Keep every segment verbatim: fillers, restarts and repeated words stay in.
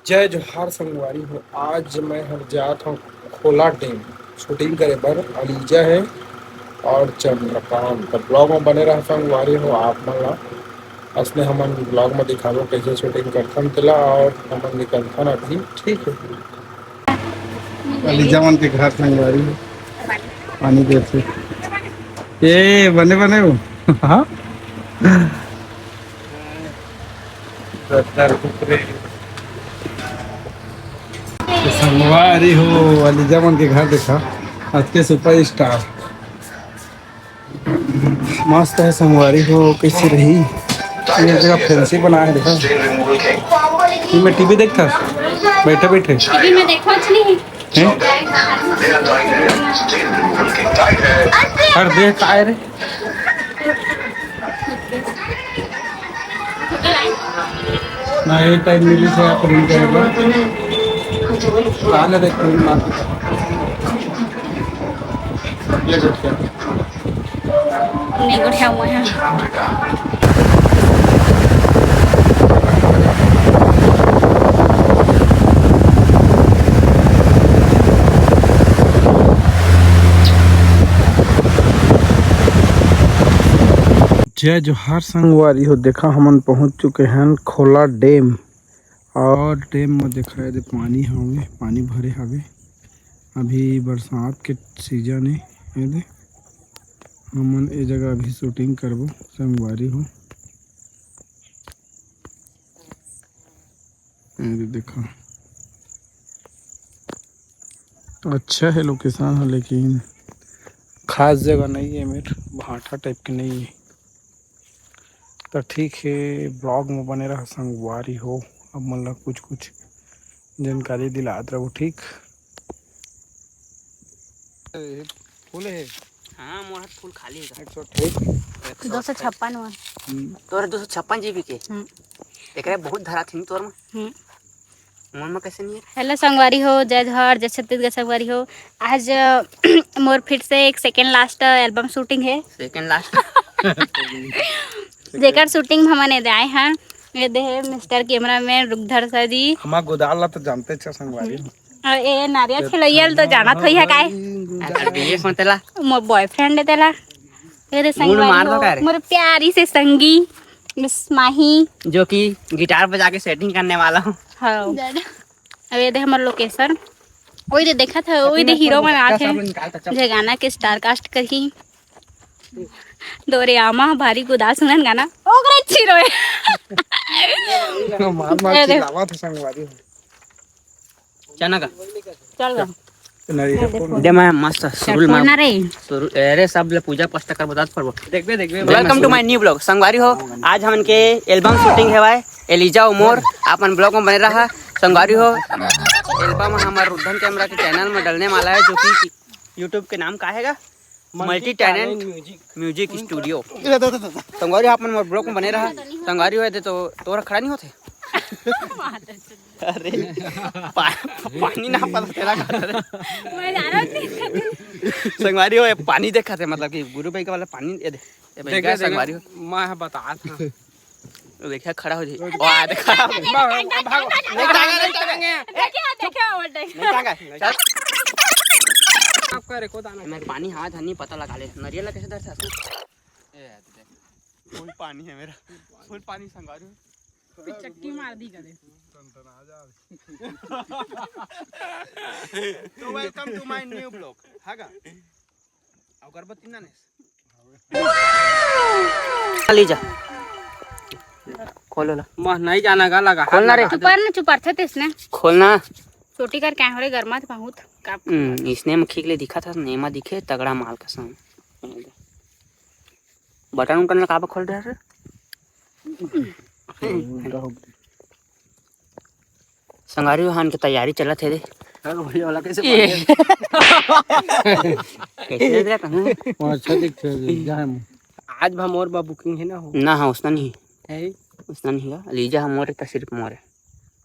जय जोहार संगवारी हो, आज मैं हर जात हूँ खोला डैम शूटिंग करे बर। अलीजा है और चंद्रकांत, तो ब्लॉग में बने रहा संगवारी हो। आप मन ला असने हमन ब्लॉग में दिखाबो कैसे शूटिंग करथन तेला, और हमन निकलथन अभी, ठीक है। अलीजा मन के घर संगवारी हो, पानी देथे। ए बने बने हो। हाँ। संगवारी हो, अलीजा मन के घर देखा, आज के सुपर स्टार। मस्त है संगवारी हो, कैसे रही? ये जगह फैंसी बना है, देखा। ये मैं टीवी देखता, बैठे बैठे। टीवी में देखो, अच्छी नहीं। हैं? अरे देख, आए रे। ना, ये टाइम मिली से आप रिंग करेगा। कहाँ ले देखते हैं मार? ये देखते हैं। नहीं, गोठिया हुआ है। जय जोहार संगवारी हो, देखा हमन पहुंच चुके हैं खोला डैम। और डैम में देखा, ये दे पानी हवे, पानी भरे हवे। अभी बरसात के सीजन है, ये दे हमन ए जगह अभी शूटिंग करबो संगवारी हो। ये दे देखा, अच्छा है लोकेशन है, लेकिन खास जगह नहीं है, मेर भाटा टाइप के नहीं है। तो ठीक है, ब्लॉग में बने रहा संगवारी हो, अब मन ला कुछ कुछ जानकारी दिलात रहू, ठीक। फूल है। हाँ, मोर हाथ फूल खाली है। एक सौ अट्ठाईस। एक सौ अट्ठाईस। दो सौ छप्पन हुआ। हम्म। तोर दो सौ छप्पन जीबी के। हम्म। एकरे बहुत धरा थी तोर में। हम्म। मोर में कैसे नहीं है? हेलो संगवारी हो, जय जोहार, जय छत्तीसगढ़ संगवारी हो। आज, अ, मोर फिर से एक सेकंड लास्ट एल्बम शूटिंग है। Second last. जेकर शूटिंग में हमन एदे आए हैं, ये दे है मिस्टर कैमरामैन रुगधर सर जी। हमार गोदाल ला तो जानते छ संगवारी हो। और ए नारियल छिलैया ल तो जानत होई है काय? अच्छा, बीएस में तेला। मोर बॉयफ्रेंड है तेला। ये दे गुण संगवारी मार दो हो, का रे? मोर प्यारी से संगी मिस माही। जो कि गिटार बजा के सेटिंग करने वाला हूँ। हाँ। अब ये दे हमर लोकेशन। ओई दे देखा था, ओई दे हीरो बना थे। जे गाना के स्टार कास्ट करही। दोरे आमा भारी गुदा सुनन गाना। ओकरे अच्छी रोए। मार मार ए दे। चिल्लावा था संगवारी। चना का। चल गा। दे मैं मस्त सुरुल छोड़ना मार। रे। सुरु-, अरे सब ले पूजा पाठ कर बतात परबो। देखबे, देखबे। Welcome to my new vlog। संगवारी हो, आज हमन के एल्बम शूटिंग है भाई, एलिजा उमोर, आपन ब्लॉग में बने रहा। संगवारी हो, एल्बम हमार रुद्धन कैमरा के चैनल में डलने वाला है, जो कि YouTube के नाम का हैगा? Multi talent music studio. संगवारी हो, आपन मोर ब्लॉग में बने रहा। संगवारी हो, दे तो तोरा खड़ा नहीं होते। अरे, पा-, पानी ना पता तेरा का रे। मैं जा रहा हूँ। संगवारी हो, ये पानी देखा थे, मतलब कि गुरु भाई का वाला पानी, ये दे, ये भाई देख, का देख, संगवारी हो। मैं बता था। देखा, खड़ा हो जाए। वाह, देखा। भागो, भागो। नहीं टांगा, नहीं टांगा। देखिए, देखिए, वो देख। नहीं टांगा। चल। आपका रेको दाना। मेरे पानी हाथ हनी पता लगा ले। नरियल ला कैसे धरता है? ए, देख। फुल पानी है मेरा। फुल पानी संगवारी हो। चक्की मार दी करे। तो welcome to my new vlog। हागा। अगरबत्ती ना ने। ली जा। खोलो ला। मह नहीं जाना गा लगा। खोलना रे। चुपार ना, चुपार थे तेसने। खोलना। छोटी कर क्या हो रे, गरमा तो बहुत। का हम्म, इसने में खींच ले दिखा था, नेमा दिखे, तगड़ा माल का संग। बटन उटन ला काबर खोल रहे रे? संगवारी हो, हमन के तैयारी चलत हे रे। अरे भैया वाला कैसे ये। पानी है? कैसे दे रहा कहूँ? वो अच्छा दिखते हैं, जा हम। आज भा मोर बा बुकिंग है ना हो? ना, हाँ, उसना नहीं। है? उसना नहीं गा। लीजा हम मोर, तो सिर्फ मोर है।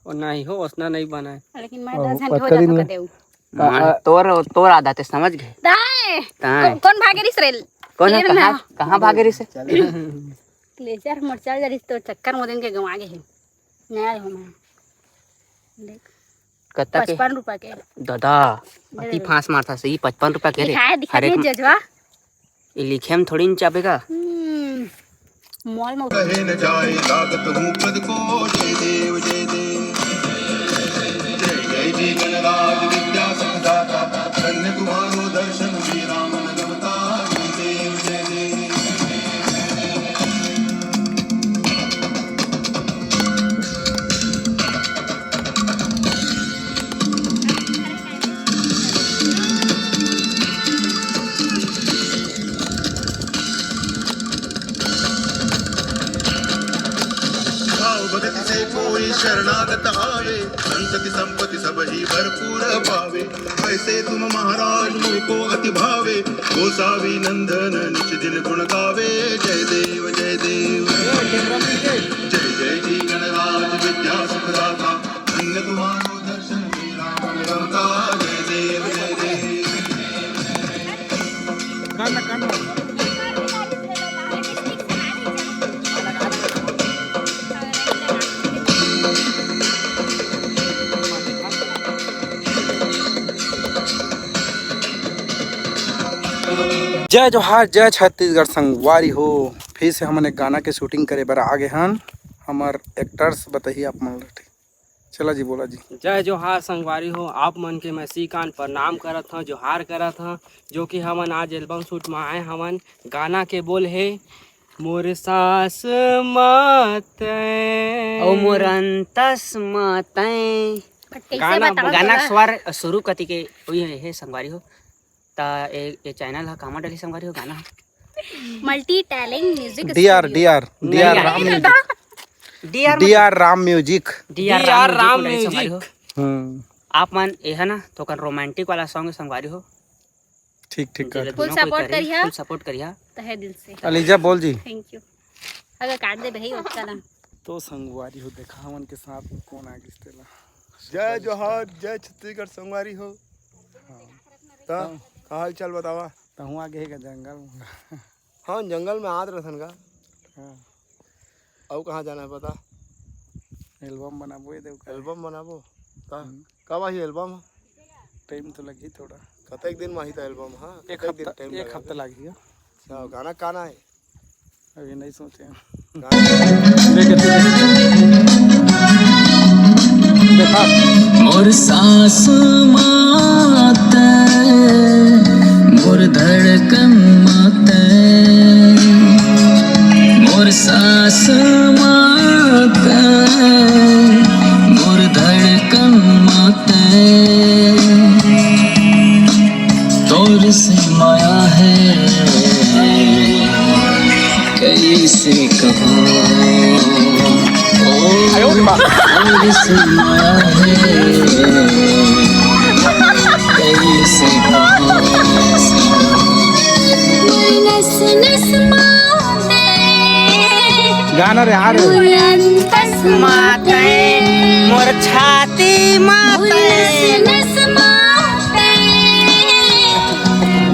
और नहीं हो, उसना नहीं बना है। लेकिन मैं ओ, दस घंटे हो पक्का जाता दिन कर देऊ। मार, आ, आ, तोर, तोर आदत है, समझ गए? दाए। दाए। को-, कौन भागे रिस रेल? कौन है? फिर कहाँ, ना। कहाँ भागे रिस? लेजर मोर चल जा रिस, तो चक्कर मोदन के गवा गए हैं। नया हो मैं। देख, कत्ता के? पचपन रुपया के। दादा, अति फांस मारता सही, पचपन रुपया के रे। दिखाए, दिखा हर एक दे जजवा। ये लिखे में थोड़ी न चापेगा। हम्म, मॉल में कहे न जाए, लागत हूँ पद को। जय देव, जय देव। जय जय जी गणराज विद्या सुखदाता, धन्य तुम्हारो दर्शन श्री राम नगमता। जय देव, जय देव। भाव भगत से कोई शरणागत आवे, संतति संपत्ति सब ही भरपूर पावे। वैसे तुम महाराज मुझको अति भावे, गोसावी नंदन नित दिन गुण गावे। जय देव, जय देव। जय जय जी गणराज विद्या सुखदाता, धन्य तुम्हारो दर्शन श्री राम नगमता। जय देव, जय देव। जय जोहार, जय छत्तीसगढ़ संगवारी हो। फिर से हमन एक गाना के shooting करे बर आ गे हन। हमर actors बताही आप मन ल, ठीक? चला जी, बोला जी। जय जोहार संगवारी हो, आप मन के मैं श्रीकांत प्रणाम करत हंव, जोहार करत हंव, जो कि हमन आज album shoot में आए हवन। गाना के बोल हे मोर सास मातै। ओ मोर अंतस मातै। कैसे गाना, बताओ गाना थोड़ा? स्वर शुरू कति के वही हे, हे संगवारी हो। त ए, ए channel ह कामा डली संगवारी हो गाना? Multi Talent Music D R, Studio। D R, D R नहीं, राम नहीं। Music। D R D R Ram Music। D R D R Ram Ram Music संगवारी हो। Music। हम्म। आप मन ए है ना, तो कन romantic वाला song संगवारी हो। ठीक, ठीक जेला कर। Full दोनों कोई support करे, करिहा। Full support करिहा। तहे दिल से। अलीजा बोल जी। Thank you। अगर काट दे भाई, ओतका ना। तो संगवारी हो, देखा हमन के साथ में कौन आ गिस तेला। जय जोहार, जय छत्तीसगढ़ संगवारी हो। हाँ। त का हाल चाल बतावा? तहूँ आ गे का जंगल में? हाँ, जंगल में आत रथन का। हाँ। अउ कहाँ जाना है बता? Album बनाबो ये देव का। Album बनाबो? का? हम्म। कब आही album? Time तो लगही थोड़ा। कतेक दिन में आही त album? हाँ, एक कतेक दिन हफ्ता, time एक लगही? हफ्ता लगही। अच्छा, गाना का ना है? अभी नहीं सोचे हैं। गाना देख, देख। देखा। मोर सासु मातै, मोर धड़कन मातै, मोर सासु मातै, मोर धड़कन मातै। तोर से माया है, कैसे कहूँ? ओ, आयो रे माँ। तोर से माया है, कैसे कहूँ? नस नस माते। गाना रे, आ रे। मोर अंतस माते। मोर छाती माते। मोर नस नस माते।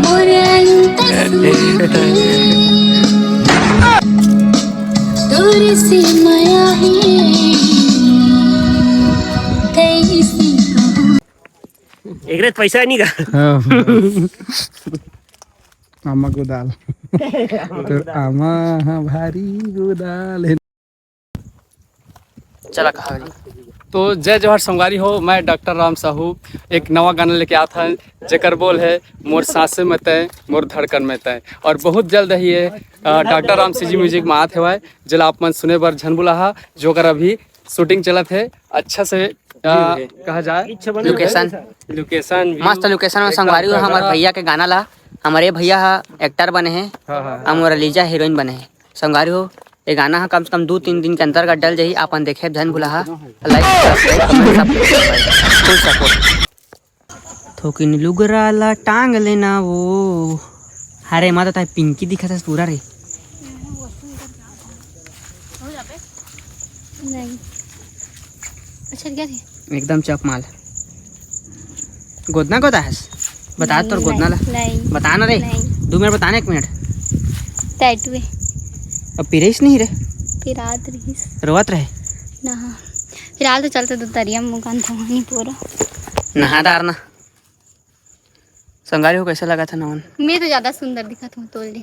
मोर अंतस माते। तोर से माया है, कैसे कहूँ? एकरे पैसा नहीं का? हाँ। आमा गोदाल। तो आमा, हाँ, भारी गोदाल है। चला कहा। तो जय जोहार संगवारी हो, मैं डॉक्टर राम साहू एक नवा गाना लेके आत हन, जेकर बोल है मोर सांसे में तय, मोर धड़कन में तय। और बहुत जल्द ही ये, अ, डॉक्टर राम सीजी म्यूजिक में आत हेवय, जेला आप मन सुने बर झन भुलाहा, जोकर अभी shooting चलत है, अच्छा से, अ, कहा जाए location। Location भी मस्त location में एकदम संगवारी हो, हमर तगड़ा। भैया के गाना ला, हमर ये भैया हा actor बने हैं, हाँ, हाँ, हाँ। अउ मोर अलीजा heroine बने हैं। संगवारी हो, ये गाना ह कम से कम दू तीन दिन के अंतर्गत डल जाही। आपन देखे झन भुलाहा, like, subscribe, comment, सब कुछ करवाई। Full support। थोकिन लुगरा ला टांग लेना वो। अरे माता ताई पिंकी दिखत हस पूरा रे। नहीं। अच्छा, क्या थी? एकदम चप माल। गोदना गोदा हस? बता नहीं, तोर गोदना ला। नहीं। बता ना रे। नहीं। दू मिनट बता ना, एक मिनट। Tattoo है। अब पिरेस नहीं रे? पिरात रहीस। रोवत रहे? ना। फिलहाल तो चलते दो तरिया में मुकान था वहीं पूरा। नहा डार ना। संगवारी हो, कैसे लगा था नवन? मैं तो ज्यादा सुंदर दिखत हूँ, तोल ले।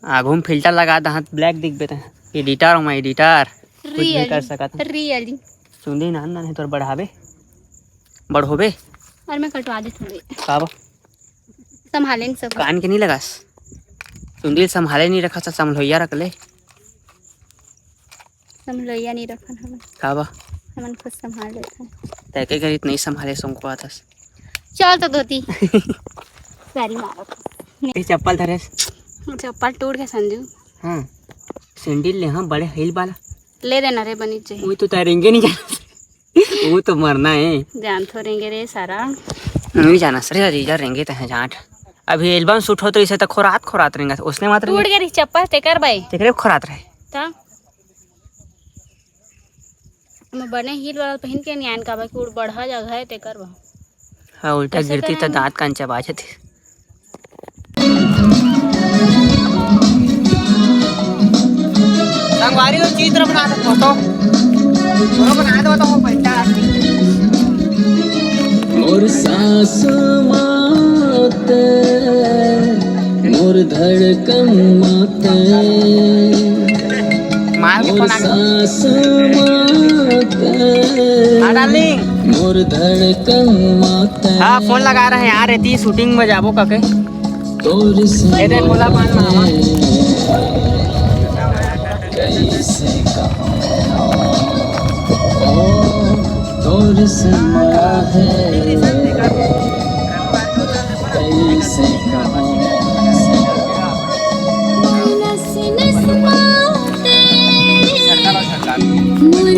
आगू में फिल्टर लगा दहा त ब्लैक दिखबे ते। एडिटर हूँ मैं, एडिटर। कुछ भी कर सकत हूँ। रियली। चुंदी नान नान है तोर, बढ़ाबे, बढ़ोबे। और मैं कटवा दे थोड़ी। का बा? संभाले नहीं सब। कान के नहीं लगास। चुंदी संभाले नहीं रखा, समलोइया रख ले। समलोइया नहीं रखन हमन। का बा? हमन खुद संभाल लेथन। तै के घरी नहीं संभाले, सोंको आथस। चल तो धोती। सारी मारत। ये चप्पल धरेस। चप्पल टूट गए संजू। हाँ। सैंडल ले, हाँ, बड़े हील वाला। ले देना रे, बनी चाहिए। वो तो तैरेंगे नहीं जाना। वो तो मरना है। जान थो रेंगे रे सारा। नहीं जाना सर, रीजा रेंगे ते हैं जाट। अभी एल्बम शूट होत रहिसे त खोरात खोरात रेंगा, उसने मात्र टूट गए रे चप्पल, तेकर भाई। तेकरे खोरात रहे। त मैं बने हील वाला पहन के नहीं आन का भाई, कूड़ बढ़ा जगह है तेकर बा। हाँ, उल्टा कैसे गिरती त करेंगे? दांत कान चबा जाती। संगवारी हो, चित्र बना दो, फोटो। फोटो बना दो तो वो बन जा। मोर सासु माते, मोर धड़कन माते, माँ के मोर फोन आ गया। सासु माते, हाँ, डार्लिंग। मोर धड़कन माते। हाँ, फोन लगा रहे हैं यार, एती शूटिंग में जाबो कके। तोर से ए देख, भोला पान मामा। कैसे कहूँ, ओ, तोर से माया है, कैसे कहूँ।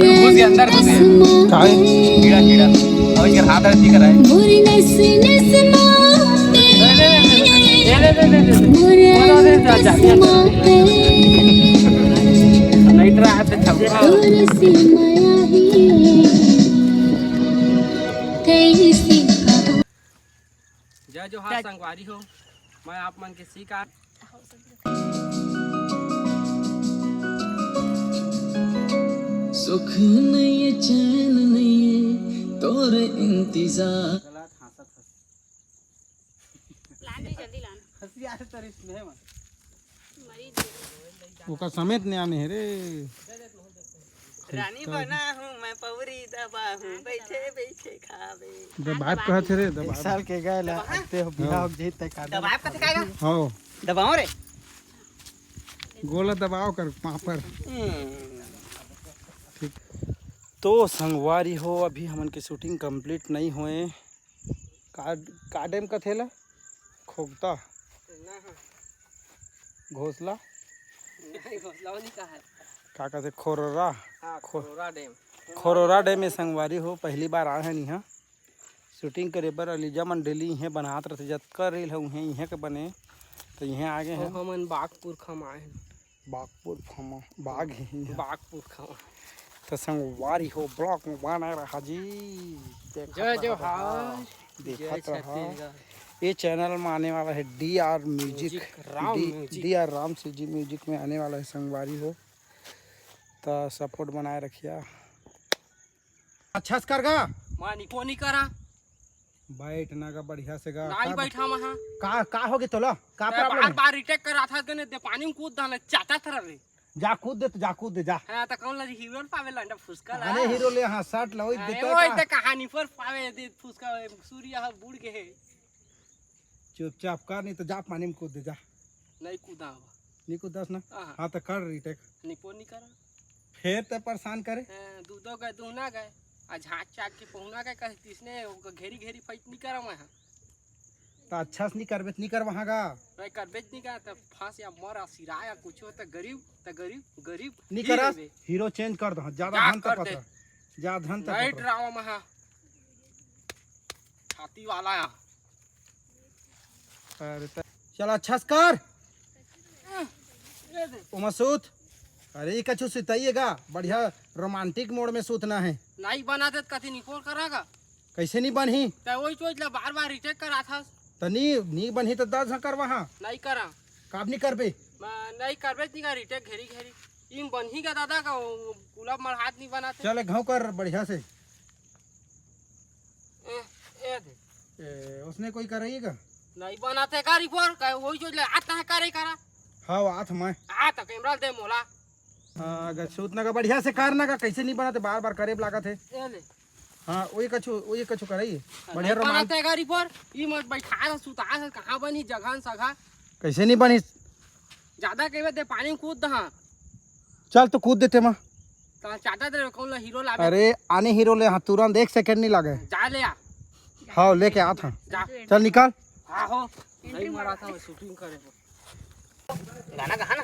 घुस गया अंदर, घुस गया। काहे? कीड़ा, कीड़ा। अब इसके हाथ है, दिख रहा है। नहीं तो हाथ से छपका। जय जोहार संगवारी हो, मैं आप मन के श्रीकांत। सुख नहीं है, चैन नहीं है, तोर इंतजार। लान दे, जल्दी लान। हंसी आ रही तेरी स्नेह में। ओकर समेत ने आने हे रे। रानी बना हूँ मैं, पौरी दबा हूँ, बैठे बैठे खावे। दबाए कहत हे रे, एक दबाए। साल के गए ला, दबा? आते हो बिहाव जीत तक का दबाए कथे का? हाँ। दबाओ रे। गोला दबाओ कर पापड़। हम्म। ठीक। तो संगवारी हो, अभी हमन के शूटिंग कंप्लीट नहीं होए। का, का डैम कथे ला? खोगता। ना, हाँ। घोसला? नहीं, घोसला वो नहीं कहा है। का कथे? खोरोरा? हाँ, खो-, खोरोरा डैम। खोरोरा डैम में संगवारी हो, पहली बार आए हैं इहाँ शूटिंग करे बर। अलीजा मंडली इहें बनात रथे, जतका रील है उहें इहें के बने, तो इहें आ गए हैं। हमन बागपुर खम आए हैं। बागपुर फमा, बाग ही है। बागपुर खमा। तो संगवारी हो, ब्लॉग में बने रहा जी। देखत जय रहा, जोहार। देखत जय रहा। छत्तीसगढ़। ये चैनल में आने वाला है D R music, music, Ram D, music. D R Ram C G music में आने वाला है संगवारी हो। तो सपोर्ट बनाए रखिया। अच्छा से कर गा। मानी को नहीं करा। बैठ ना गा बढ़िया से गा। नहीं का बैठा वहाँ। का, का हो गे तोला? का तै problem बार है? बार रिटेक कर रहा था, तने दे पानी में कूद डाले, चाटा तरह रे। जा कूद दे, तो जा कूद दे, जा। हाँ, तो कौन ला हीरो पावे लंडा फुसका ला। अरे हीरो ले, हाँ, शर्ट ला, वही हाँ, देता वो है इतना का? कहानी पर पावे दे फुसका, सूर्य हा बूड़ के है। चुपचाप कर, नहीं तो जा पानी में कूद दे, जा। नहीं कूदा हुआ। नहीं कूदस ना? हाँ। हाँ, तो कर रिटेक। निपो नहीं करा। फेर ते परेशान करे। हाँ, दूधो गए, दूना गए। आ झाँक चाक के पहुना गए, कहे किसने ओकर घेरी घेरी फाइट नहीं करा मैं। हाँ। तो अच्छा से नहीं करबे, तो नहीं कर वहाँ का। नहीं करबे, नहीं करा, तो फांस या मर, आ सिरा या कुछ हो, तो गरीब, तो गरीब, गरीब नहीं ही करा, रहबे। हीरो चेंज कर दो, ज्यादा जा धन तो कर दे। पता। ज्यादा धन तो नहीं पता। डरावा महा। छाती वाला या। अरे त-, चल अच्छा से कर। ये दे। ओमा सूत। अरे, ये कछु सुताइएगा, बढ़िया रोमांटिक मोड में सूतना है। नहीं बना देत कथी निकोल करागा। कैसे नहीं बनही? त वही चोज ला बार बार रिटेक करा था। त नी, नी बनही त दस झन करवा हाँ। नहीं करा। काब नहीं करबे? मैं नहीं करबे, नहीं कर रिटेक घेरी घेरी। टीम बनही का दादा का, वो गुलाब मड़हात नहीं बनाते। चल, एक घाव कर बढ़िया से। ए, ए दे। ए, उसने कोई करई का? नहीं बनाते का रिपोर्ट, का वही जो ले आता है करे करा। हाँ, वो आत मैं। आ तो कैमरा दे मोला। हाँ, अगर सूत ना का बढ़िया से कर ना का, कैसे नहीं बनाते, बार बार करे लागत है। ए ले। हाँ, वही कछु, वही कछु करई। बढ़िया नहीं रोमांस। बनाते का रिपोर्ट, ई मत बैठा सुता है, कहाँ बनी जगह सगा। कैसे नहीं बनी? ज्यादा कहबे ते पानी में कूद दहा। चल, तो कूद देते माँ। तो चाटा दे कौन ला हीरो लावे? अरे, आने हीरो ले, हाँ, तुरंत एक सेकंड नहीं लागे। जा ले आ। हाँ, लेके आत हाँ। जा। चल, निकाल। हाँ हो। नहीं मरा था मैं, शूटिंग करे हो। गाना कहा ना?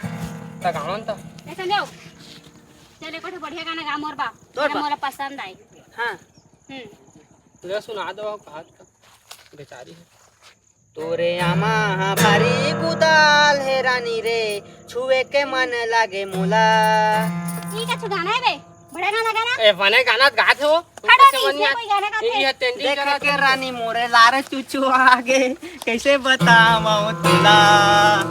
ता गावन तो। ऐसा जाओ। चल, एक ठो बढ़िया गाना गा मोर बा। तोर बा? मोला पसंद आई। हाँ। हम्म। ले सुना दो, कहा बेचारी है। तोरे आमा हा भारी कुदाल हे रानी रे, छुए के मन लागे मोला। ई का गाना है बे? बड़ा गाना गाना। ए, बने गाना गात हो। हटा कैसे नहीं, बनिया? कोई गाना गाते। ये trending देख चला के तो। रानी मोरे लारे चुचु आगे, कैसे बतावं तुला।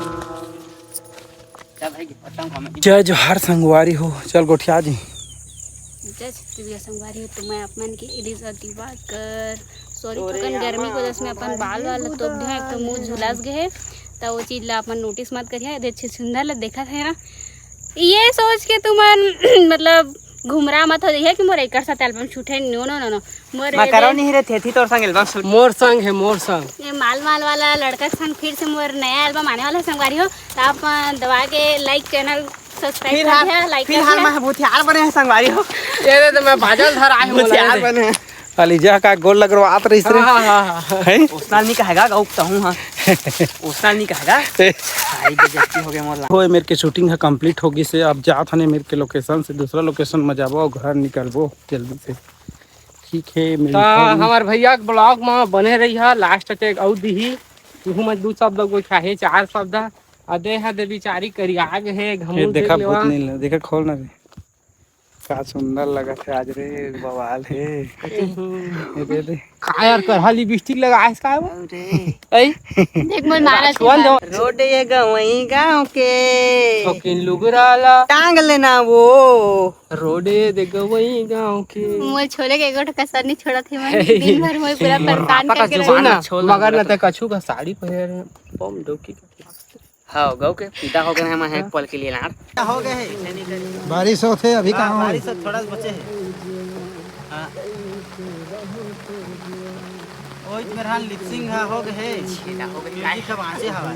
चल भाई, बताऊं comment। जय जोहार संगवारी हो, चल गोठिया जी। जय छत्तीसगढ़ संगवारी हो, तो मैं आप मन के इलिजा दिवाकर। सॉरी, थोकन गर्मी के वजह से मैं अपन बाल वाल तोप दिया, एक तो मुंह झुलस गए है, तो वो चीज ला अपन नोटिस मत करिए। दे अच्छे सुंदर ले देखत है ना, ये सोच के तुमन मतलब घुमरा मत हो जाइए कि मोर एकर साथ एल्बम शूट है। नो, नो, नो, नो। मोर मैं ए करो दे नहीं रे, थेथी तोर संग एल्बम शूट। मोर संग है, मोर संग। ये माल माल वाला लड़का के संग फिर से मोर नया एल्बम आने वाला है संगवारी हो, तो आप, अ, दबा के लाइक चैनल सब्सक्राइब फिर कर हाल, दिया, लाइक फिर कर हाल दिया। मैं भूतिहार बने हैं संगवारी हो। ये दे तो मैं बाजल धर आए हूँ, भूतिहार बोला दे। बने हैं। अलीजा का गोल लगरवात रहिस रे। हाँ, हाँ, हाँ, हाँ। हैं? उसना नहीं कहेगा, गौ कहूँ हाँ। उसना नहीं कहेगा। ए। भाई बेइज्जती हो गया मोर ला। होए मेर के शूटिंग ह कंप्लीट हो गिस हे, अब जात हने मेर के लोकेशन से दूसरा लोकेशन में जाबो और घर निकलबो जल्दी से। ठीक है, तो मिलता हूँ। हमार भैया के ब्लॉग में बने रही है, लास्ट तक अउ दिही तुहू में दू शब्द, कोई चाहे चार शब्द। अदे हा दे बिचारी करिया गे हे, ये घमू देखा देख लेवा। भूत नहीं ले, देखा खोल ना रे। का सुंदर लगत है आज रे, बवाल है। ये दे दे। का यार, करहा लिपस्टिक लगाए का वो? अरे। ऐ? देख मोर मारा सुन दो। रोड ये गवई गांव के। शौकीन लुगरा ला। टांग लेना वो। रोड ये दे गवई गांव के। मोर छोले के एगो ठो कसर नहीं छोड़त हे, मैं दिन भर मोर पूरा परेशान करके रखे। सुन ना, मगर ना ते कछु का साड़ी पहन, बम डौकी। हाँ, गौ के पिता हो गए हैं, मैं एक पल के लिए लाड़। हो गए हैं। बारिश होत हे, अभी हाँ, कहाँ हो? बारिश होत, थोड़ा सा बचे हैं। हाँ। ओ, इत मेर हाल लिपसिंग हा हो गए है। छेदा हो गए। म्यूजिक का बाँचे हवा।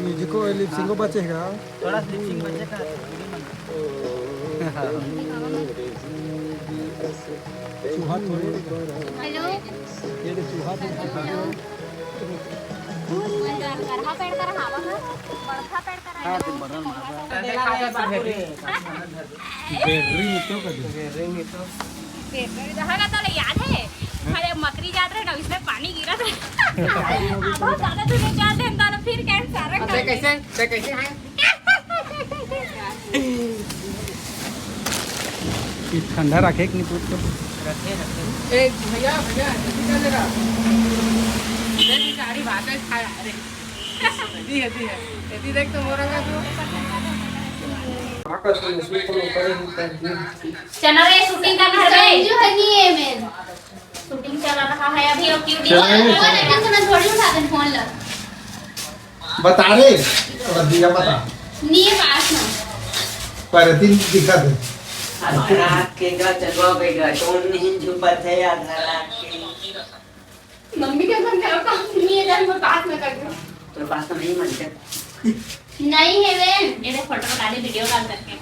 म्यूजिको लिपसिंगो बचे है का? थोड़ा सा लिपसिंग बचे का। चूहा थोड़े। हेलो। ये तो चूहा थोड़े। हेलो। करहा पेड़ कर हवा का, बड़खा पेड़ कर हाँ, हवा। तुम बड़ा मार रहा है। बेर्री मितो कभी। बेर्री मितो। बेर्री मितो। हाँ, का तोला याद है? अरे मकरी जात रहे ना, इसमें पानी गिरत रहे। अब हम ज्यादा दूर नहीं जाते हैं, तो फिर कैसे सारा ते कैसे, ते कैसे है? ये ठंडा रखे कि नहीं पूछ तो? रखे, रखे। ए, भैया, भैया, ये क्या ले रहा? ये भी गाड़ी भाषा है, खा, अरे। दी है, दी है। ये दी देख तो मोरा का तो। चना रे, शूटिंग का घर में। जो है नहीं है मेन। शूटिंग चल रहा है अभी, अब क्यों चल रहा है। नहीं? फोन लेकिन से मैं थोड़ी उठा दे फोन ला। बता रे, और दिया पता। नहीं है पास में। पर दिन दिखा दे। आधा रात के गा चलवा बेगा, टोन नहीं छुपत है आधा रात के। मम्मी के फोन करो, काम नहीं है, जान वो पास में कर दो। तो पास में नहीं मनते। नहीं है वे। ये देख फोटो बता दे, वीडियो कॉल करके।